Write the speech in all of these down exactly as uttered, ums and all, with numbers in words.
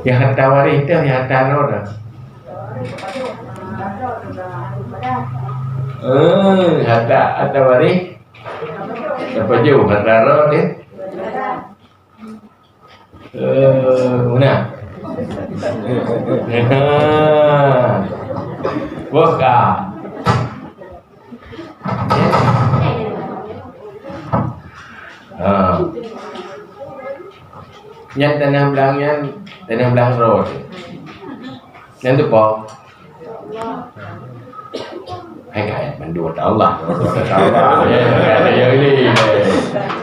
Ya harta waréh teuh, ya harta droe teuh. Eh, harta, harta waréh. Apa jauh harta droe teuh? Eh, mana? Buka. Ha. Nyan tanah blang nyan, tanah blang rot. Nyan tu po. Hai kaya mandua Allah. Ya, ya, ya, ini.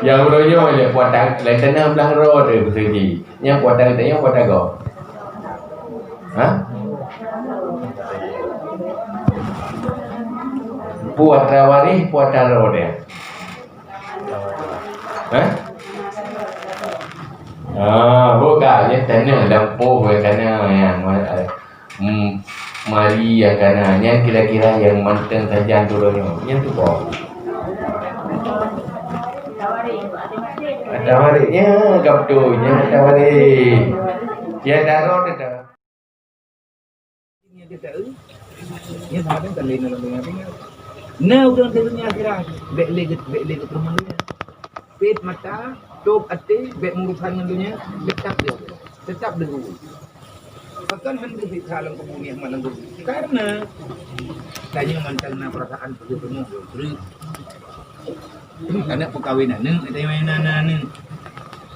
Yang uroyo ni puatan, lain tanah blang rot tu sini. Nyang puatan kita, nyang puatan go. Ha? Puatan waréh, puatan rot dia. Ha? Ah, bukan, ya, tanah lampu, ya, tanah yang, hmm, mari, ya, kana. Nyan kira-kira yang manteng sajan turun nyoe. Nyan tu po. Harta waréh, ya, gap tu, ya, harta waréh. Ya, daro tu dah. Nyan sama dengan tanda lam dunia tinggal. Nah, udah dunia akhirat. Bek lé, bek lé ke rumah dunia. Pet mata, top até, bek meurusan ngon dunia, tetap dia. Tetap dia. Bahkan hendak di dalam kubur ni, malam kubur. Karena tanya mantang na perasaan perlu penuh, Aneuk peukawen aneuk, aneuk, aneuk, aneuk.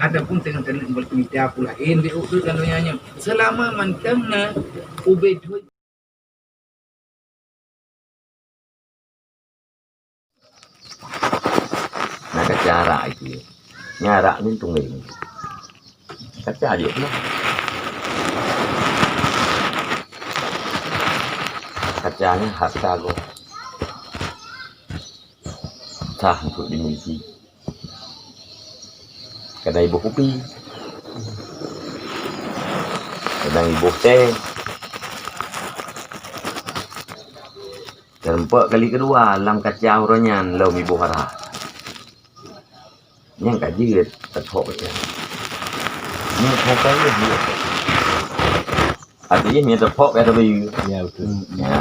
Ataupun teungoh-teungoh beureuti mita pula, eh, di ukeue keu donya nyoe. Seulama mantong na ubé thon. Na kaca arak itu. Nya arak ni tunggeng. Kaca jeuet lah. Kaca ni harta gob. Sah untuk dimiliki. Kadang iboh kupi, kadang iboh teh. Dan empat kali kedua lam kaca uroe nyan lom iboh arak. Nyang ka jeuet teuphok kaca. Nyang phok kaca jeuet. Artinya nyang teuphok ka teubi. Ya, betul. Ya.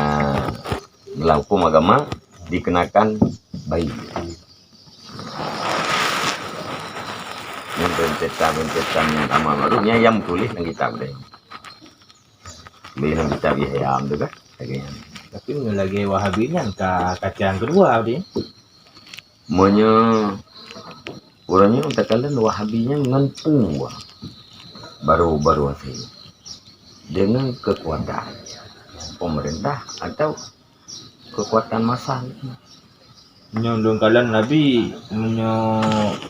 Dalam hukum agama dikenakan bayi. Nyan rentetan-rentetan nyang amar ma'ruf nyan nyang meutuléh lam kitab deh. Bèk lam kitab Ihya tu kan, lagèe nyan. Tapi meunyoe lagèe Wahabi nyan ka kacang keudua deh. Meunyoe ureueng nyoe takalon Wahabi nyan ngon peue baru-baru asai. Dengan kekuatan pemerintah atau kekuatan massa. Nyoe lôn kalon Nabi, meunyoe